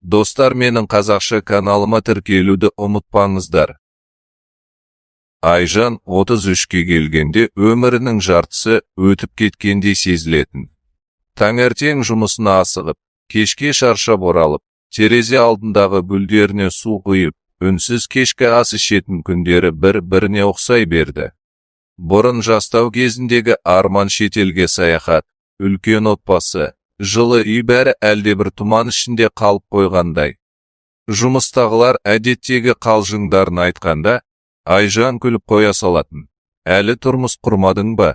Достар, менің қазақша каналыма тіркелуді ұмытпаңыздар. Айжан 33-ке келгенде өмірінің жартысы өтіп кеткендей сезілетін. Таңертең жұмысына асығып, кешке шаршап оралып, терезе алдындағы гүлдеріне су құйып, үнсіз кешкі ас ішетін күндері бір-біріне ұқсай берді. Бұрын жастау кезіндегі арман, шетелге саяхат, үлкен отбасы, жылы үй, бәрі әлдебір тұман ішінде қалып қойғандай. Жұмыстағылар әдеттегі қалжыңдарын айтқанда, Айжан күліп қоя салатын. «Әлі тұрмыс құрмадың ба?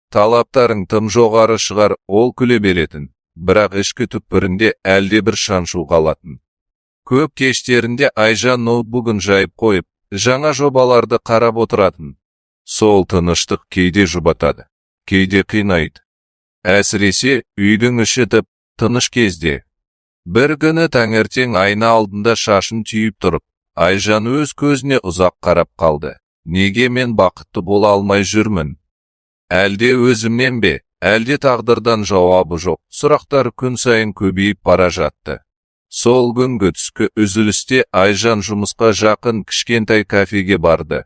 Талаптарың тым жоғары шығар». Ол күле беретін, бірақ ішкі түкпірінде әлдебір шаншу қалатын. Көп кештерінде Айжан ноутбугын жайып қойып, жаңа жобаларды қарап отыратын. Сол тыныштық кейде жұбатады, кейде қинайды. Әсіресе үйдің іші тып тыныш кезде. Бір күні таңертең айна алдында шашын түйіп тұрып, Айжан өз көзіне ұзақ қарап қалды. «Неге мен бақытты бола алмай жүрмін? Әлде өзімнен бе, әлде тағдырдан?» Жауабы жоқ сұрақтар күн сайын көбейіп бара жатты. Сол күнгі түскі үзілісте Айжан жұмысқа жақын кішкентай кафеге барды.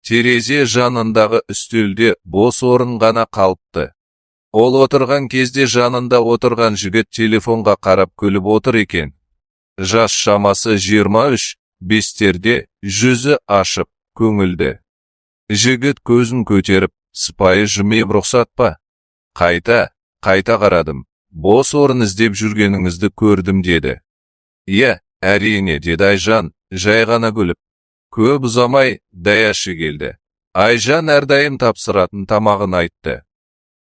Терезе жанындағы үстелде бос орын ғана қалыпты. Ол отырған кезде жанында отырған жігіт телефонға қарап күліп отыр екен. Жас шамасы 23 бестерде, жүзі ашық, көңілді. Жігіт көзін көтеріп, сыпайы жымиып: «Рұқсат па? Қайта, қайта қарадым. Бос орын іздеп жүргеніңізді көрдім», — деді. «Иә, әрине», — деді Айжан, жай ғана күліп. Көп ұзамай даяшы келді. Айжан әрдайым тапсыратын тамағын айтты.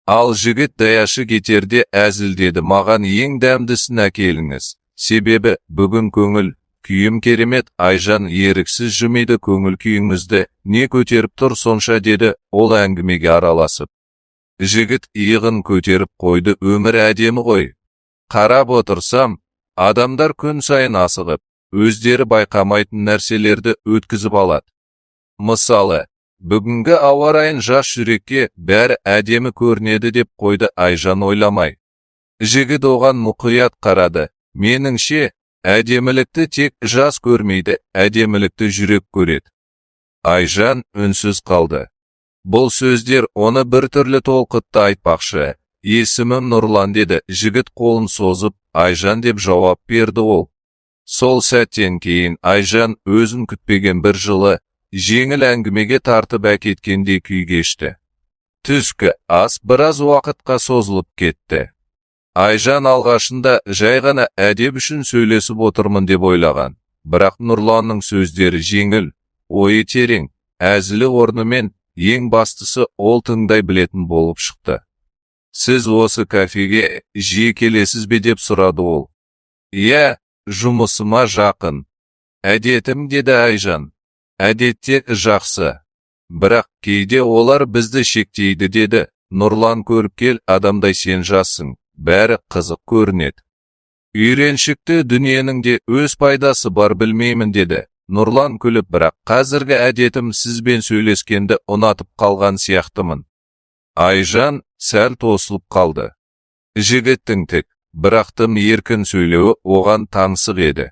Ал жігіт даяшы кетерде әзілдеді: «Маған ең дәмдісін әкеліңіз. Себебі бүгін көңіл күйім керемет». Айжан еріксіз жымиды. «Көңіл күйіңізді не көтеріп тұр сонша?» — деді ол әңгімеге араласып. Жігіт иығын көтеріп қойды: «Өмір әдемі ғой. Қарап отырсам, адамдар күн сайын асығып, өздері байқамайтын нәрселерді өткізіп алады. Мысалы, бүгінгі ауа райын. Жас жүрекке бәрі әдемі көрінеді», — деп қойды Айжан ойламай. Жігіт оған мұқият қарады. «Меніңше, әдемілікті тек жас көрмейді, әдемілікті жүрек көреді». Айжан үнсіз қалды. Бұл сөздер оны біртүрлі толқытты. «Айтпақшы, есімім Нұрлан», — деді жігіт қолын созып. «Айжан», — деп жауап берді ол. Сол сәттен кейін Айжан өзін күтпеген бір жылы, жеңіл әңгімеге тартып әкеткендей күй кешті. Түскі ас біраз уақытқа созылып кетті. Айжан алғашында жай ғана әдеп үшін сөйлесіп отырмын деп ойлаған. Бірақ Нұрланның сөздері жеңіл, ойы терең, әзілі орнымен, ең бастысы, ол тыңдай білетін болып шықты. «Сіз осы кафеге жиі келесіз бе?» — деп сұрады ол. «Иә, жұмысыма жақын. Әдетім», — деді Айжан. «Әдетте жақсы. Бірақ кейде олар бізді шектейді», — деді Нұрлан. «Көріпкел адамдай сен жассың, бәрі қызық көрінеді. Үйреншікті дүниенің де өз пайдасы бар, білмеймін», — деді Нұрлан күліп. «Бірақ қазіргі әдетім сізбен сөйлескенді ұнатып қалған сияқтымын». Айжан сәл тосылып қалды. Жігіттің тік, бірақ тым еркін сөйлеуі оған таңсық еді.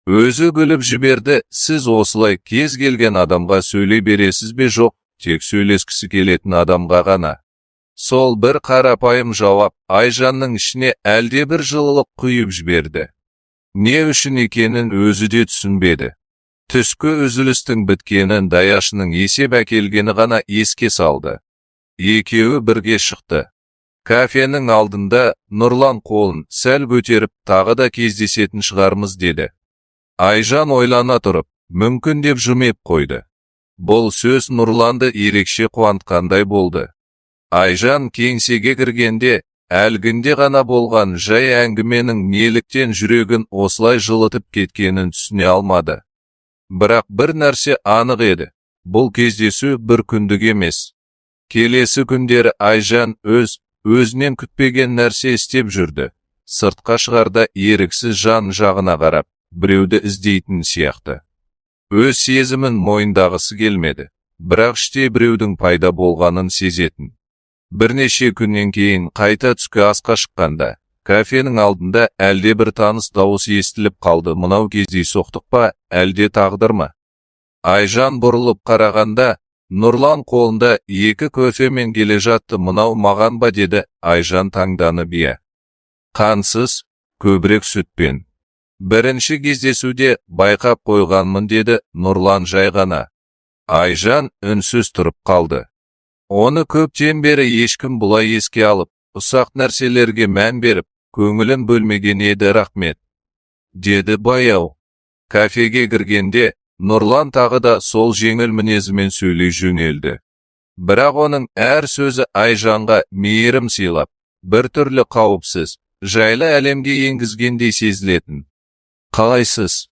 Өзі күліп жіберді: «Сіз осылай кез келген адамға сөйлей бересіз бе?» «Жоқ, тек сөйлескісі келетін адамға ғана». Сол бір қарапайым жауап Айжанның ішіне әлдебір жылылық құйып жіберді. Не үшін екенін өзі де түсінбеді. Түскі үзілістің біткенін даяшының есеп әкелгені ғана еске салды. Екеуі бірге шықты. Кафенің алдында Нұрлан қолын сәл көтеріп, «Тағы да кездесетін шығармыз», — деді. Айжан ойлана тұрып, «Мүмкін», — деп жымиып қойды. Бұл сөз Нұрланды ерекше қуантқандай болды. Айжан кеңсеге кіргенде әлгінде ғана болған жай әңгіменің неліктен жүрегін осылай жылытып кеткенін түсіне алмады. Бірақ бір нәрсе анық еді: бұл кездесу бір күндік емес. Келесі күндері Айжан өз өзінен күтпеген нәрсе істеп жүрді. Сыртқа шығарда еріксіз жан жағына қарап, біреуді іздейтін сияқты. Өз сезімін мойындағысы келмеді, бірақ іште біреудің пайда болғанын сезетін. Бірнеше күннен кейін қайта түскі асқа шыққанда, Кафенің алдында әлдебір таныс дауыс естіліп қалды. Мынау кездейсоқтық па, әлде тағдыр ма? Айжан бұрылып қарағанда, Нұрлан қолында екі кофемен келе жатты. «Мынау маған ба?» – деді Айжан таңданып. «Иә. Қантсыз, көбірек сүтпен. Бірінші кездесуде байқап қойғанмын», – деді Нұрлан жай ғана. Айжан үнсіз тұрып қалды. Оны көптен бері ешкім бұлай еске алып, ұсақ нәрселерге мән беріп, көңілін бөлмеген еді. «Рахмет», – деді баяу. Кафеге кіргенде Нұрлан тағы да сол жеңіл мінезімен сөйлей жөнелді. Бірақ оның әр сөзі Айжанға мейірім сыйлап, бір түрлі қауіпсіз, жайлы әлемге енгізгендей сезілетін. «Қалайсыз?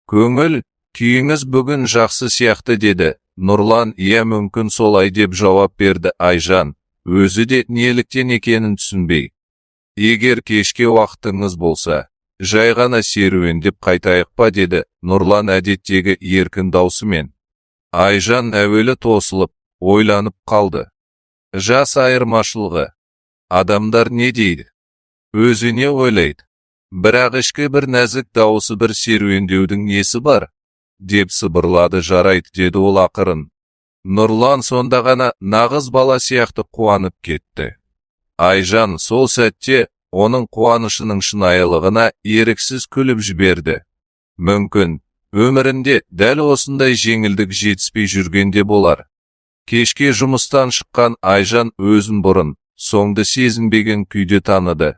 Көңіл күйіңіз бүгін жақсы сияқты», – деді Нұрлан. «Иә, мүмкін солай», – деп жауап берді Айжан, өзі де неліктен екенін түсінбей. «Егер кешке уақытыңыз болса, жай ғана серуендеп қайтайық па?» – деді Нұрлан әдеттегі еркін даусымен. Айжан әуелі тосылып, ойланып қалды. Жас айырмашылығы. Адамдар не дейді? Өзі не ойлайды? Бірақ ішкі бір нәзік дауысы «бір серуендеудің несі бар?» деп сыбырлады. «Жарайды», – деді ол ақырын. Нұрлан сонда ғана нағыз бала сияқты қуанып кетті. Айжан сол сәтте оның қуанышының шынайылығына еріксіз күліп жіберді. Мүмкін, өмірінде дәл осындай жеңілдік жетіспей жүргенде болар. Кешке жұмыстан шыққан Айжан өзін бұрын соңды сезінбеген күйде таныды.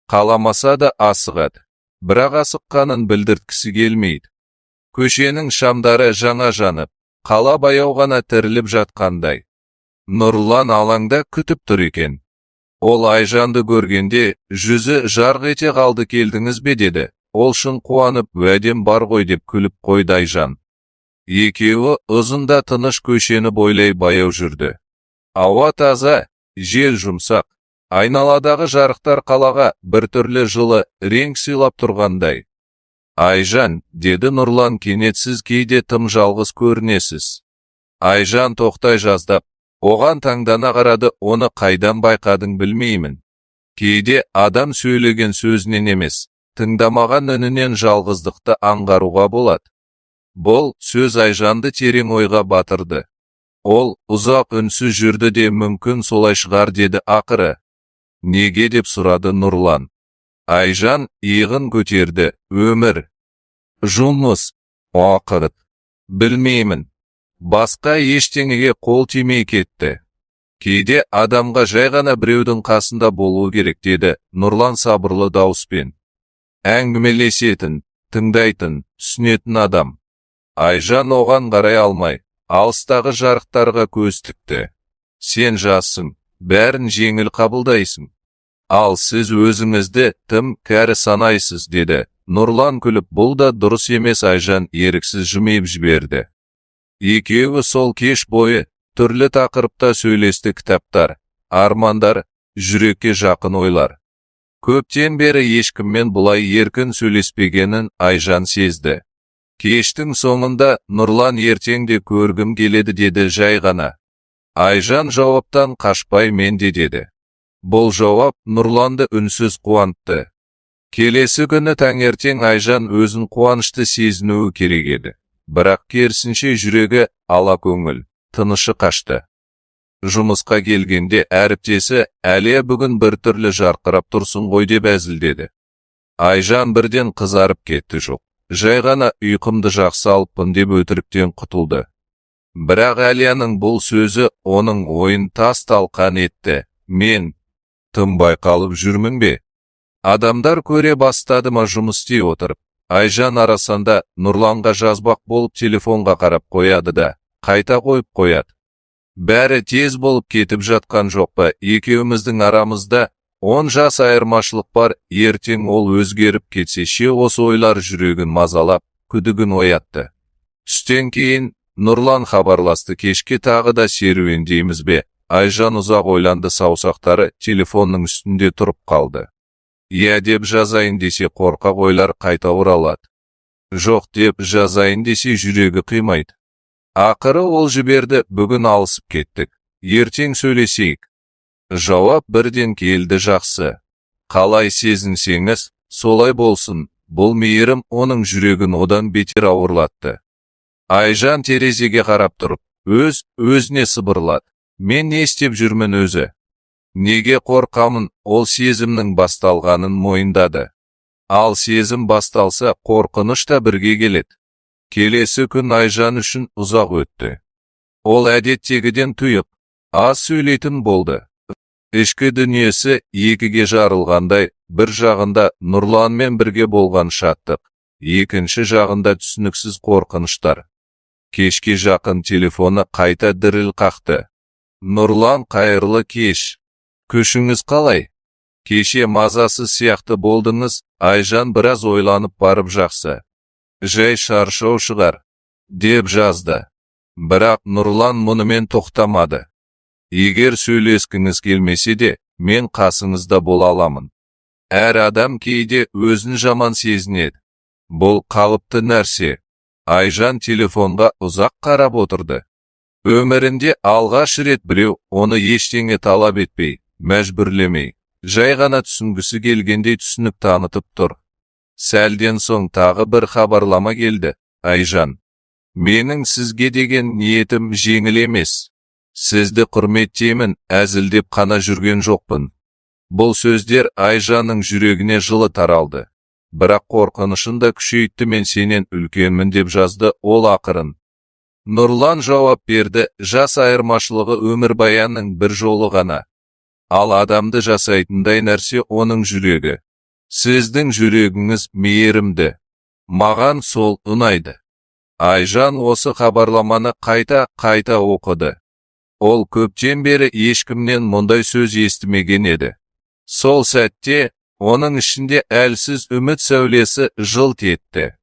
Қаламаса да асығады, бірақ асыққанын білдірткісі келмейді. Көшенің шамдары жаңа жанып, қала баяу ғана тіріліп жатқандай. Нұрлан алаңда күтіп тұр екен. Ол Айжанды көргенде жүзі жарқ ете қалды. «Келдіңіз бе?» – деді ол шын қуанып. «Уәдем бар ғой», – деп күліп қойды Айжан. Екеуі ұзын да тыныш көшені бойлай баяу жүрді. Ауа таза, жел жұмсақ. Айналадағы жарықтар қалаға біртүрлі жылы реңк сыйлап тұрғандай. «Айжан, – деді Нұрлан кенет, – сіз кейде тым жалғыз көрінесіз». Айжан тоқтай жаздап, оған таңдана қарады. «Оны қайдан байқадың?» «Білмеймін. Кейде адам сөйлеген сөзінен емес, тыңдамаған үнінен жалғыздықты аңғаруға болады». Бұл сөз Айжанды терең ойға батырды. Ол ұзақ үнсіз жүрді де, «Мүмкін, солай шығар», – деді ақыры. «Неге?» – деп сұрады Нұрлан. Айжан иығын көтерді. «Өмір, жұмыс, уақыт. Білмеймін. Басқа ештеңеге қол тимей кетті. Кейде адамға жай ғана біреудің қасында болуы керек», – деді Нұрлан сабырлы дауыспен. «Әңгімелесетін, тыңдайтын, түсінетін адам». Айжан оған қарай алмай, алыстағы жарықтарға көз тікті. «Сен жассың, бәрін жеңіл қабылдайсың. Ал сіз өзіңізді тым кәрі санайсыз», – деді Нұрлан күліп. «Бұл да дұрыс емес». Айжан еріксіз жымиып жіберді. Екеуі сол кеш бойы түрлі тақырыпта сөйлесті: кітаптар, армандар, жүрекке жақын ойлар. Көптен бері ешкіммен бұлай еркін сөйлеспегенін Айжан сезді. Кештің соңында Нұрлан «Ертең де көргім келеді», – деді жай ғана. Айжан жауаптан қашпай, «Мен де», – деді. Бұл жауап Нұрланды үнсіз қуантты. Келесі күні таңертең Айжан өзін қуанышты сезінуі керек еді. Бірақ керісінше жүрегі ала көңіл, тынышы қашты. Жұмысқа келгенде әріптесі Әлия «Бүгін біртүрлі жарқырап тұрсың ғой» деп әзілдеді. Айжан бірден қызарып кетті. «Жоқ, жай ғана ұйқымды жақсы алыппын», – деп өтіріктен құтылды. Бірақ Әлияның бұл сөзі оның ойын тас талқан етті. «Мен тым байқалып жүрмін бе? Адамдар көре бастады ма?» Жұмыс істей отырып, Айжан арасанда Нұрланға жазбақ болып телефонға қарап қояды да, қайта қойып қояды. Бәрі тез болып кетіп жатқан жоқ па? Екеуміздің арамызда 10 жас айырмашылық бар, ертең ол өзгеріп кетсе ше? Осы ойлар жүрегін мазалап, күдігін оятты. Түстен кейін Нұрлан хабарласты: «Кешке тағы да серуендейміз бе?» Айжан ұзақ ойланды, саусақтары телефонның үстінде тұрып қалды. Иә деп жазайын десе, қорқақ ойлар қайта оралады. Жоқ деп жазайын десе, жүрегі қимайды. Ақыры ол жіберді: «Бүгін алысып кеттік, ертең сөйлесейік». Жауап бірден келді: «Жақсы». Қалай сезінсеңіз, солай болсын. Бұл мейірім оның жүрегін одан бетер ауырлатты. Айжан терезеге қарап тұрып, өз өзіне сыбырлады: «Мен не істеп жүрмін өзі? Неге қорқамын?» Ол сезімнің басталғанын мойындады. Ал сезім басталса, қорқыныш та бірге келеді. Келесі күн Айжан үшін ұзақ өтті. Ол әдеттегіден тұйық, аз сөйлейтін болды. Ішкі дүниесі екіге жарылғандай: бір жағында Нұрланмен бірге болған шаттық, екінші жағында түсініксіз қорқыныштар. Кешке жақын телефоны қайта діріл қақты. «Нұрлан, қайырлы кеш. Күшіңіз қалай? Кеше мазасыз сияқты болдыңыз». Айжан біраз ойланып барып, «Жақсы, жай шаршау шығар», деп жазды. Бірақ Нұрлан мұнымен тоқтамады: «Егер сөйлескіңіз келмесе де, мен қасыңызда бола аламын. Әр адам кейде өзін жаман сезінеді. Бұл қалыпты нәрсе». Айжан телефонға ұзақ қарап отырды. Өмірінде алғаш рет біреу оны ештеңе талап етпей, мәжбүрлемей, жай ғана түсінгісі келгендей түсінік танытып тұр. Сәлден соң тағы бір хабарлама келді: «Айжан, менің сізге деген ниетім жеңіл емес. Сізді құрметтеймін, әзілдеп қана жүрген жоқпын». Бұл сөздер Айжанның жүрегіне жылы таралды, бірақ қорқынышын да күшейтті. «Мен сенен үлкенмін», – деп жазды ол ақырын. Нұрлан жауап берді: «Жас айырмашылығы өмірбаянның бір жолы ғана. Ал адамды жасайтындай нәрсе – оның жүрегі. Сіздің жүрегіңіз мейірімді. Маған сол ұнайды». Айжан осы хабарламаны қайта қайта оқыды. Ол көптен бері ешкімнен мұндай сөз естімеген еді. Сол сәтте оның ішінде әлсіз үміт сәулесі жылт етті.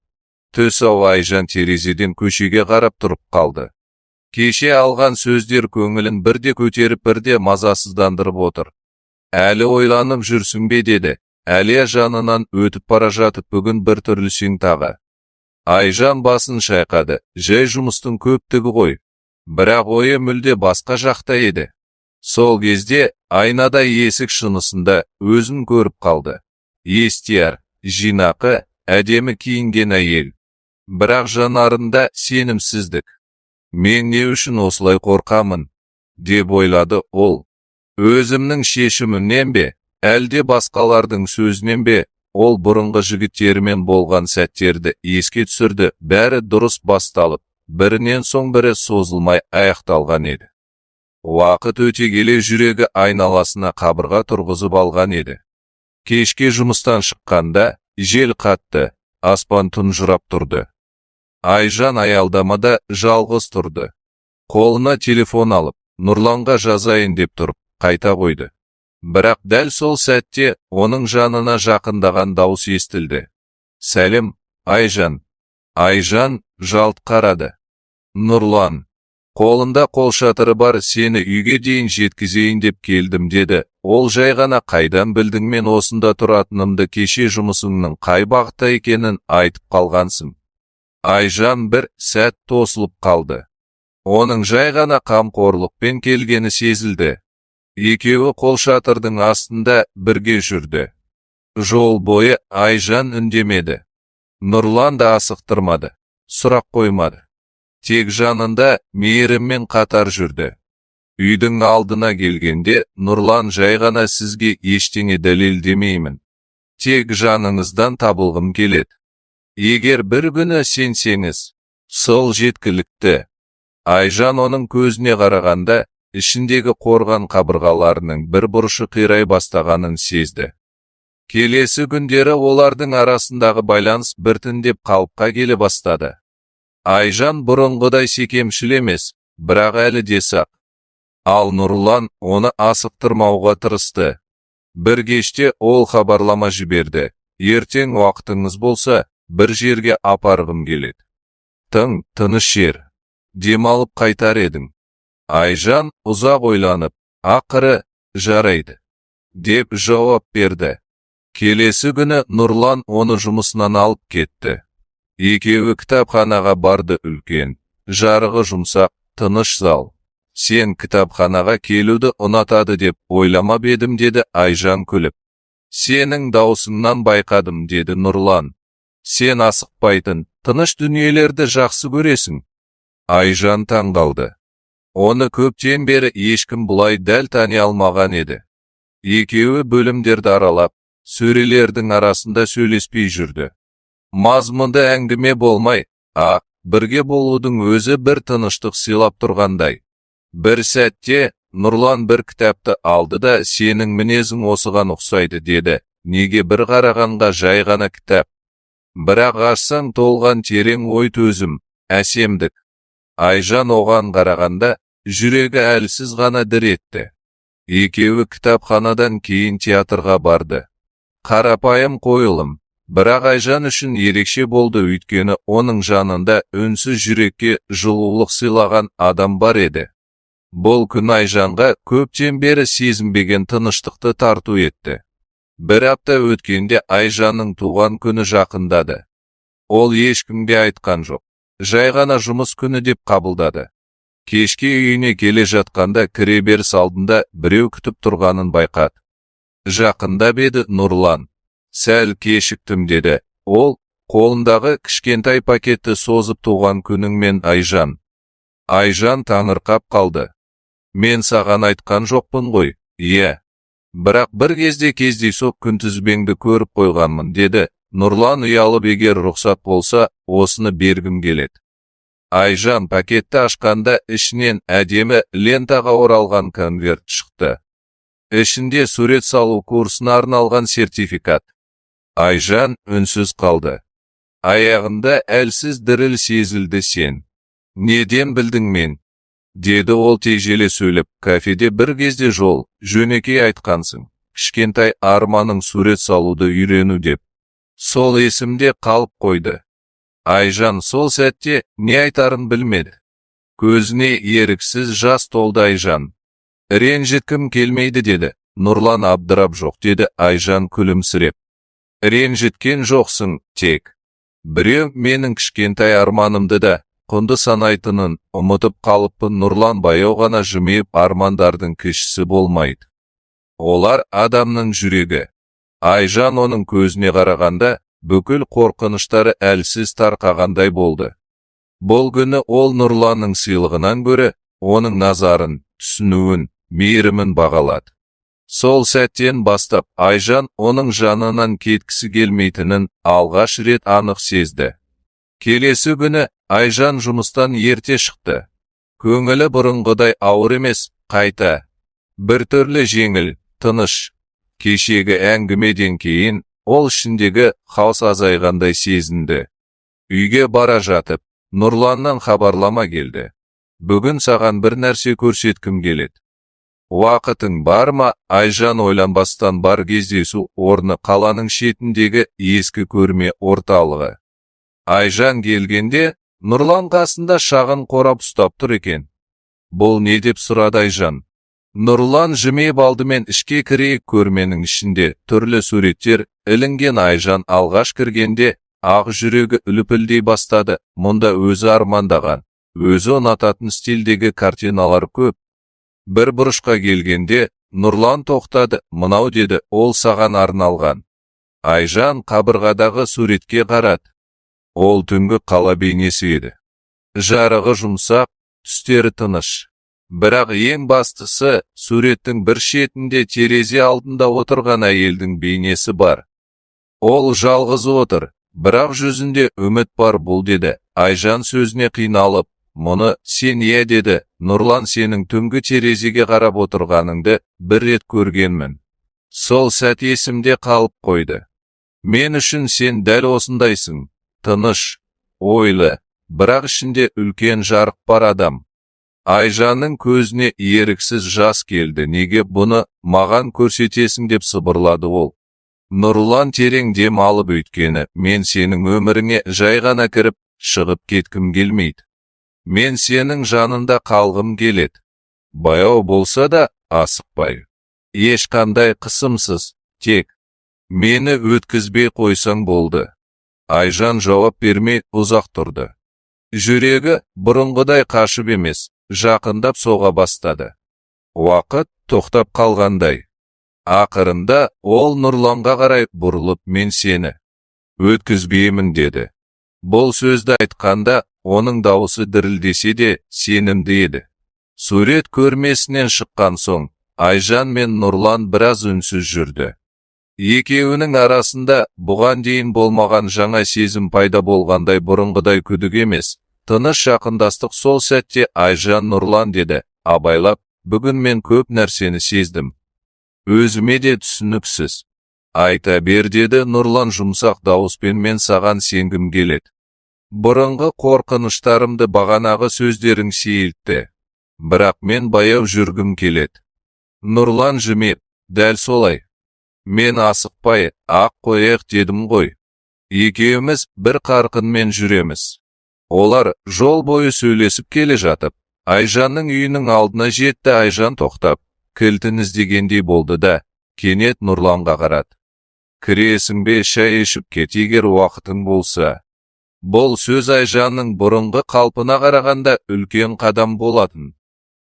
Түс ауа Айжан терезеден көшеге қарап тұрып қалды. Кеше алған сөздер көңілін бірде көтеріп, бірде мазасыздандырып отыр. «Әлі ойланып жүрсің бе?» – деді Әлия жанынан өтіп бара жатып. «Бүгін бір түрлісің тағы». Айжан басын шайқады: «Жай жұмыстың көптігі ғой». Бірақ ойы мүлде басқа жақта еді. Сол кезде айнада, есік шынысында өзін көріп қалды. Естияр, жинақы, әдемі киінген әйел. Бірақ жанарында сенімсіздік. «Мен не үшін осылай қорқамын?» – деп ойлады ол. «Өзімнің шешімімнен бе, әлде басқалардың сөзінен бе?» Ол бұрынғы жігіттерімен болған сәттерді еске түсірді. Бәрі дұрыс басталып, бірінен соң бірі созылмай аяқталған еді. Уақыт өте келе жүрегі айналасына қабырға тұрғызып алған еді. Кешке жұмыстан шыққанда жел қатты, аспан тұнжырап тұрды. Айжан аялдамада жалғыз тұрды. Қолына телефон алып, Нұрланға жазайын деп тұрып, қайта қойды. Бірақ дәл сол сәтте оның жанына жақындаған дауыс естілді: «Сәлем, Айжан». Айжан жалт қарады. Нұрлан. Қолында қолшатыры бар. «Сені үйге дейін жеткізейін деп келдім», – деді ол жай ғана. «Қайдан білдің мен осында тұратынымды? Кеше жұмысыңның қай бағытта екенін айтып қалғансың». Айжан бір сәт тосылып қалды. Оның жай ғана қамқорлықпен келгені сезілді. Екеуі қолшатырдың астында бірге жүрді. Жол бойы Айжан үндемеді. Нұрлан да асықтырмады, сұрақ қоймады. Тек жанында мейіріммен қатар жүрді. Үйдің алдына келгенде Нұрлан жай ғана: «Сізге ештеңе дәлелдемеймін. Тек жаныңыздан табылғым келеді. Егер бір күні сенсеңіз, сол жеткілікті». Айжан оның көзіне қарағанда, ішіндегі қорған қабырғаларының бір бұрышы қирай бастағанын сезді. Келесі күндері олардың арасындағы байланыс біртіндеп қалыпқа келе бастады. Айжан бұрынғыдай секемшіл емес, бірақ әлі де сақ. Ал Нұрлан оны асықтырмауға тырысты. Бір кеште ол хабарлама жіберді: «Ертең уақытыңыз болса, бір жерге апарғым келеді. Тың, тыныш жер. Демалып қайтар едің». Айжан ұзақ ойланып, ақыры «Жарайды», деп жауап берді. Келесі күні Нұрлан оны жұмысынан алып кетті. Екеуі кітапханаға барды. Үлкен, жарығы жұмсақ, тыныш зал. «Сен кітапханаға келуді ұнатады деп ойламап едім», – деді Айжан күліп. Сенің даусыңнан байқадым, деді Нұрлан. Сен асықпайтын, тыныш дүниелерді жақсы көресің. Айжан таңғалды. Оны көптен бері ешкім бұлай дәл тани алмаған еді. Екеуі бөлімдерді аралап, сөрелердің арасында сөйлеспей жүрді. Мазмұнды әңгіме болмай, бірге болудың өзі бір тыныштық сыйлап тұрғандай. Бір сәтте Нұрлан бір кітапты алды да, сенің мінезің осыған ұқсайды деді. Неге бір қарағанға жай ғана кітап. Бірақ ашсаң, толған терең ой, төзім, әсемдік. Айжан оған қарағанда, жүрегі әлсіз ғана дір етті. Екеуі кітапханадан кейін театрға барды. Қарапайым қойылым, бірақ Айжан үшін ерекше болды, өйткені оның жанында үнсіз жүрекке жылулық сыйлаған адам бар еді. Бұл күн Айжанға көптен бері сезінбеген тыныштықты тарту етті. Бір апта өткенде Айжанның туған күні жақындады. Ол ешкімге айтқан жоқ. Жай ғана жұмыс күні деп қабылдады. Кешке үйіне келе жатқанда кіреберіс алдында біреу күтіп тұрғанын байқады. Жақындап еді, Нұрлан. Сәл кешіктім, деді. Ол қолындағы кішкентай пакетті созып, туған күніңмен, Айжан. Айжан таңырқап қалды. Мен саған айтқан жоқпын ғой, иә. Бірақ бір кезде кездейсоқ күнтізбеңді көріп қойғанмын, деді Нұрлан ұялып, егер рұқсат болса, осыны бергім келеді. Айжан пакетті ашқанда ішінен әдемі лентаға оралған конверт шықты. Ішінде сурет салу курсына арналған сертификат. Айжан үнсіз қалды. Аяғында әлсіз діріл сезілді. Сен неден білдің мен? Деді ол тежеле сөйлеп, кафеде бір кезде жол жөнекей айтқансың. Кішкентай арманың сурет салуды үйрену деп. Сол есімде қалып қойды. Айжан сол сәтте не айтарын білмеді. Көзіне еріксіз жас толды. Айжан. Ренжіткім келмейді, деді Нұрлан абдырап. Жоқ, деді Айжан күлімсіреп. Ренжіткен жоқсың, тек біреу менің кішкентай арманымды да құнды санайтынын ұмытып қалыппын. Нұрлан баяу ғана жымиып, армандардың кішісі болмайды. Олар адамның жүрегі. Айжан оның көзіне қарағанда, бүкіл қорқыныштары әлсіз тарқағандай болды. Бұл күні ол Нұрланның сыйлығынан гөрі оның назарын, түсінуін, мейірімін бағалады. Сол сәттен бастап Айжан оның жанынан кеткісі келмейтінін алғаш рет анық сезді. Келесі күні Айжан жұмыстан ерте шықты. Көңілі бұрынғыдай ауыр емес, қайта біртүрлі жеңіл, тыныш. Кешегі әңгімеден кейін ол ішіндегі хаос азайғандай сезінді. Үйге бара жатып, Нұрланнан хабарлама келді. Бүгін саған бір нәрсе көрсеткім келеді. Уақытың бар ма? Айжан ойланбастан бар. Кездесу орны қаланың шетіндегі ескі көрме орталығы. Айжан келгенде Нұрлан қасында шағын қорап ұстап тұр екен. Бұл не, деп сұрады Айжан. Нұрлан жымиып, алдымен ішке кірейік. Көрменің ішінде түрлі суреттер ілінген. Айжан алғаш кіргенде ақ жүрегі үлпілдей бастады. Мұнда өзі армандаған, өзі ұнататын стильдегі картиналар көп. Бір бұрышқа келгенде Нұрлан тоқтады. Мынау, деді ол, саған арналған. Айжан қабырғадағы суретке қарады. Ол түнгі қала бейнесі еді. Жарығы жұмсақ, түстері тыныш. Бірақ ең бастысы, суреттің бір шетінде терезе алдында отырған әйелдің бейнесі бар. Ол жалғыз отыр, бірақ жүзінде үміт бар. Бұл, деді Айжан сөзіне қиналып. Мұны сен, иә, деді Нұрлан, сенің түнгі терезеге қарап отырғаныңды бір рет көргенмін. Сол сәт есімде қалып қойды. Мен үшін сен дәл осындайсың: тыныш, ойлы, бірақ ішінде үлкен жарық бар адам. Айжанның көзіне еріксіз жас келді. Неге бұны маған көрсетесің, деп сыбырлады ол. Нұрлан терең дем алып, өйткені мен сенің өміріңе жай ғана кіріп шығып кеткім келмейді. Мен сенің жанында қалғым келеді. Баяу болса да, асықпай. Ешқандай қысымсыз, тек мені өткізбей қойсаң болды. Айжан жауап бермей ұзақ тұрды. Жүрегі бұрынғыдай қашып емес, жақындап соға бастады. Уақыт тоқтап қалғандай. Ақырында ол Нұрланға қарай бұрылып, «Мен сені өткізбеймін», – деді. Бұл сөзді айтқанда оның дауысы дірілдесе де, сенімді еді. Сурет көрмесінен шыққан соң Айжан мен Нұрлан біраз үнсіз жүрді. Екеуінің арасында бұған дейін болмаған жаңа сезім пайда болғандай, бұрынғыдай күдік емес, тыныш жақындастық. Сол сәтте Айжан: «Нұрлан, – деді абайлап, – бүгін мен көп нәрсені сездім. Өзіме де түсініксіз». «Айта бер», – деді Нұрлан жұмсақ дауыспен. «Мен саған сенгім келеді. Бұрынғы қорқыныштарымды бағанағы сөздерің сейілтті. Бірақ мен баяу жүргім келеді». Нұрлан жымиып: «Дәл солай. Мен асықпай ақ қояйық дедім ғой. Екеуміз бір қарқынмен жүреміз». Олар жол бойы сөйлесіп келе жатып, Айжанның үйінің алдына жетті. Айжан тоқтап, кілтін іздегендей болды да, кенет Нұрланға қарады. «Кіресің бе, шай ішіп кет, егер уақытың болса». Бұл сөз Айжанның бұрынғы қалпына қарағанда үлкен қадам болатын.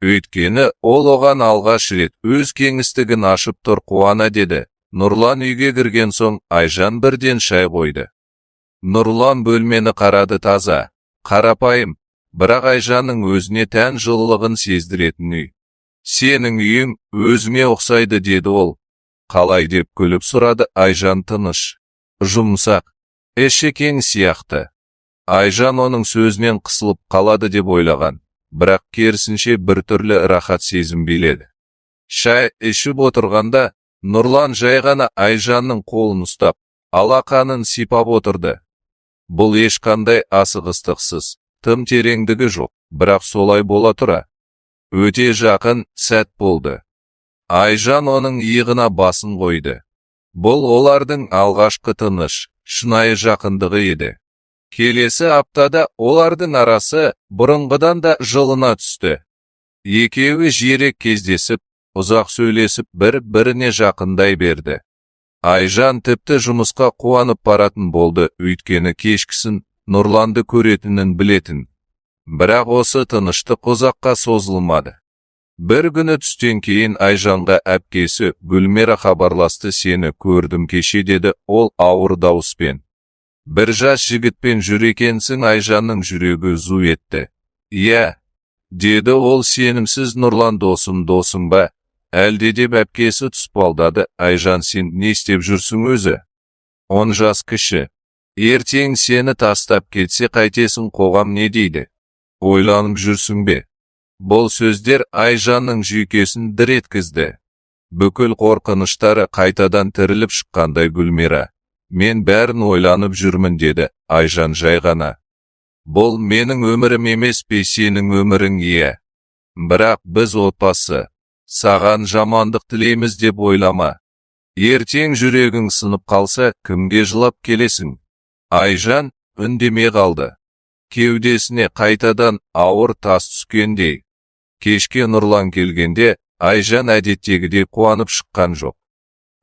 Өйткені ол оған алғаш рет өз кеңістігін ашып тұр. «Қуана», – деді Нұрлан. Үйге кірген соң Айжан бірден шай қойды. Нұрлан бөлмені қарады. Таза, қарапайым, бірақ Айжанның өзіне тән жылылығын сездіретін үй. «Сенің үйің өзіңе ұқсайды», – деді ол. «Қалай?» – деп күліп сұрады Айжан. «Тыныш, жұмсақ, іші кең сияқты». Айжан оның сөзінен қысылып қалады деп ойлаған, бірақ керісінше біртүрлі рахат сезім биледі. Шай ішіп отырғанда Нұрлан жай ғана Айжанның қолын ұстап, алақанын сипап отырды. Бұл ешқандай асығыстықсыз, тым тереңдігі жоқ, бірақ солай бола тұра өте жақын сәт болды. Айжан оның иығына басын қойды. Бұл олардың алғашқы тыныш, шынайы жақындығы еді. Келесі аптада олардың арасы бұрынғыдан да жылына түсті. Екеуі жиірек кездесіп, ұзақ сөйлесіп, бір-біріне жақындай берді. Айжан тіпті жұмысқа қуанып баратын болды, өйткені кешкісін Нұрланды көретінін білетін. Бірақ осы тыныштық ұзаққа созылмады. Бір күні түстен кейін Айжанға әпкесі Гүлмира хабарласты. «Сені көрдім кеше, – деді ол ауыр дауыспен. – Бір жас жігітпен жүр екенсің». Айжанның жүрегі зу етті. «Иә», – деді ол сенімсіз. «Нұрлан досым». «Досың ба әлде?» – деп әпкесі тұспалдады. «Айжан, сен не істеп жүрсің өзі? 10 жас кіші. Ертең сені тастап кетсе қайтесің? Қоғам не дейді? Ойланып жүрсің бе?» Бұл сөздер Айжанның жүйкесін дір еткізді. Бүкіл қорқыныштары қайтадан тіріліп шыққандай. «Гүлмира, мен бәрін ойланып жүрмін», – деді Айжан жай ғана. «Бұл менің өмірім емес пе? Сенің өмірің, иә. Бірақ біз отбасы. Саған жамандық тілейміз деп ойлама. Ертең жүрегің сынып қалса, кімге жылап келесің?» Айжан үндемей қалды. Кеудесіне қайтадан ауыр тас түскендей. Кешке Нұрлан келгенде Айжан әдеттегідей қуанып шыққан жоқ.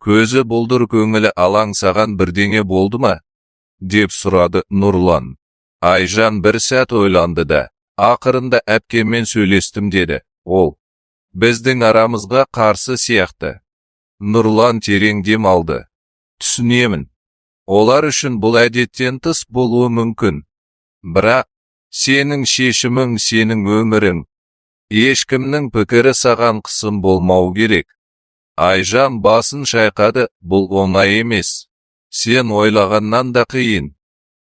Көзі бұлдыр, көңілі алаң. «Саған бірдеңе болды ма?» – деп сұрады Нұрлан. Айжан бір сәт ойланды да, ақырында: «Әпкеммен сөйлестім», – деді ол. «Біздің арамызға қарсы сияқты». Нұрлан терең дем алды. «Түсінемін. Олар үшін бұл әдеттен тыс болуы мүмкін. Бірақ сенің шешімің, сенің өмірің. Ешкімнің пікірі саған қысым болмау керек». Айжан басын шайқады. «Бұл оңай емес. Сен ойлағаннан да қиын».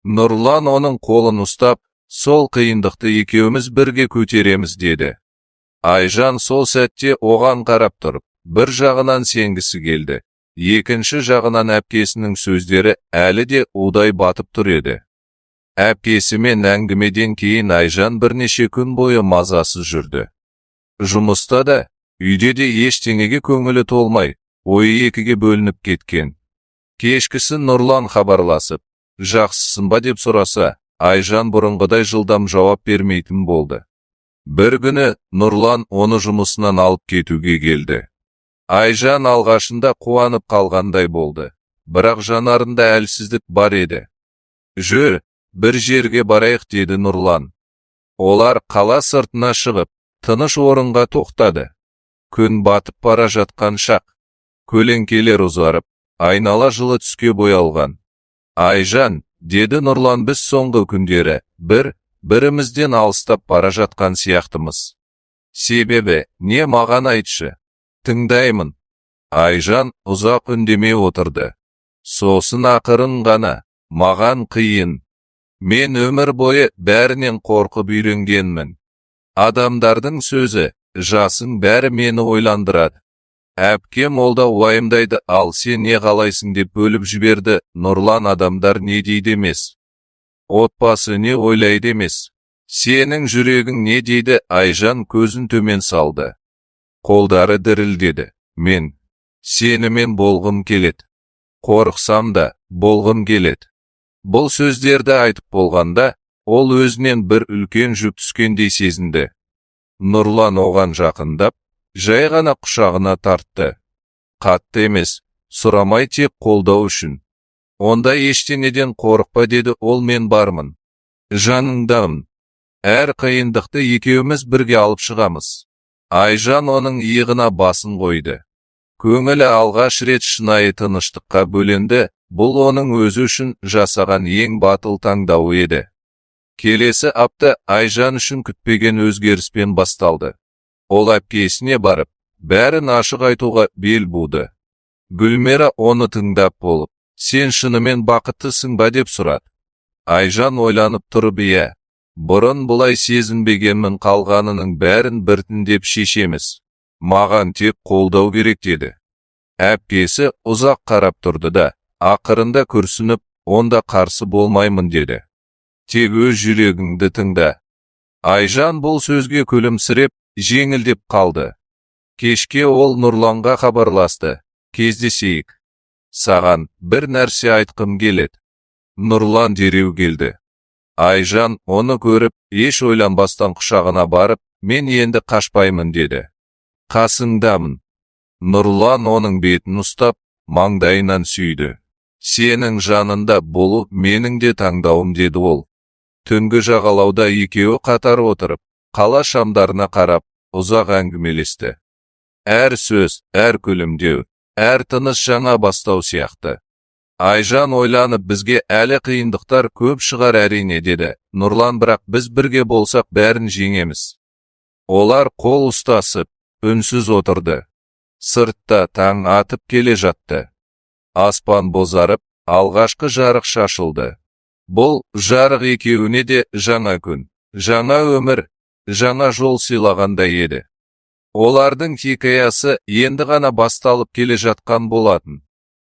Нұрлан оның қолын ұстап: «Сол қиындықты екеуміз бірге көтереміз», – деді. Айжан сол сәтте оған қарап тұрып, бір жағынан сенгісі келді, екінші жағынан әпкесінің сөздері әлі де удай батып тұр еді. Әпкесімен әңгімеден кейін Айжан бірнеше күн бойы мазасыз жүрді. Жұмыста да, үйде де ештеңеге көңілі толмай, ойы екіге бөлініп кеткен. Кешкісін Нұрлан хабарласып, жақсысың ба деп сұраса, Айжан бұрынғыдай жылдам жауап бермейтін болды. Бір күні Нұрлан оны жұмысынан алып кетуге келді. Айжан алғашында қуанып қалғандай болды, бірақ жанарында әлсіздік бар еді. «Жүр, бір жерге барайық», – деді Нұрлан. Олар қала сыртына шығып, тыныш орынға тоқтады. Күн батып бара жатқан шақ. Көлеңкелер ұзарып, айнала жылы түске боялған. «Айжан, – деді Нұрлан, – біз соңғы күндері бір бірімізден алыстап бара жатқан сияқтымыз. Себебі не, маған айтшы? Тыңдаймын». Айжан ұзақ үндемей отырды. Сосын ақырын ғана: «Маған қиын. Мен өмір бойы бәрінен қорқып үйренгенмін. Адамдардың сөзі, жасың, бәрі мені ойландырады. Әпкем, ол да уайымдайды. Ал сен не қалайсың?» – деп бөліп жіберді Нұрлан. «Адамдар не дейді емес, отбасы не ойлайды емес, сенің жүрегің не дейді?» Айжан көзін төмен салды, қолдары дірілдеді. «Мен сенімен болғым келеді. Қорықсам да, болғым келеді». Бұл сөздерді айтып болғанда, ол өзінен бір үлкен жүк түскендей сезінді. Нұрлан оған жақындап, жай ғана құшағына тартты. Қатты емес, сұрамай, тек қолдау үшін. «Онда ештеңеден қорықпа, – деді ол, – мен бармын. Жаныңдамын. Әр қиындықты екеуміз бірге алып шығамыз». Айжан оның иығына басын қойды. Көңілі алғаш рет шынайы тыныштыққа бөленді. Бұл оның өзі үшін жасаған ең батыл таңдауы еді. Келесі апта Айжан үшін күтпеген өзгеріспен басталды. Ол әпкесіне барып, бәрін ашық айтуға бел буды. Гүлмира оны тыңдап болып, «Сен шынымен бақыттысың ба?» – деп сұрады. Айжан ойланып тұрып: «Иә, бұрын бұлай сезінбегенмін. Қалғанының бәрін біртіндеп шешеміз. Маған тек қолдау керек», – деді. Әпкесі ұзақ қарап тұрды да, ақырында күрсініп: «Онда қарсы болмаймын», – деді. «Тек өз жүрегіңді тыңда». Айжан бұл сөзге күлімсіреп, жеңілдеп қалды. Кешке ол Нұрланға хабарласты: «Кездесейік. Саған бір нәрсе айтқым келеді». Нұрлан дереу келді. Айжан оны көріп, еш ойланбастан құшағына барып: «Мен енді қашпаймын, – деді. – Қасыңдамын». Нұрлан оның бетін ұстап, маңдайынан сүйді. «Сенің жанында болу менің де таңдауым», – деді ол. Түнгі жағалауда екеуі қатар отырып, қала шамдарына қарап, ұзақ әңгімелесті. Әр сөз, әр күлімдеу, әр тыныс жаңа бастау сияқты. Айжан ойланып: «Бізге әлі қиындықтар көп шығар, әрине, – деді Нұрлан, – бірақ біз бірге болсақ, бәрін жеңеміз». Олар қол ұстасып, үнсіз отырды. Сыртта таң атып келе жатты. Аспан бозарып, алғашқы жарық шашылды. Бұл жарық екеуіне де жаңа күн, жаңа өмір, жаңа жол сыйлағандай еді. Олардың хикаясы енді ғана басталып келе жатқан болатын.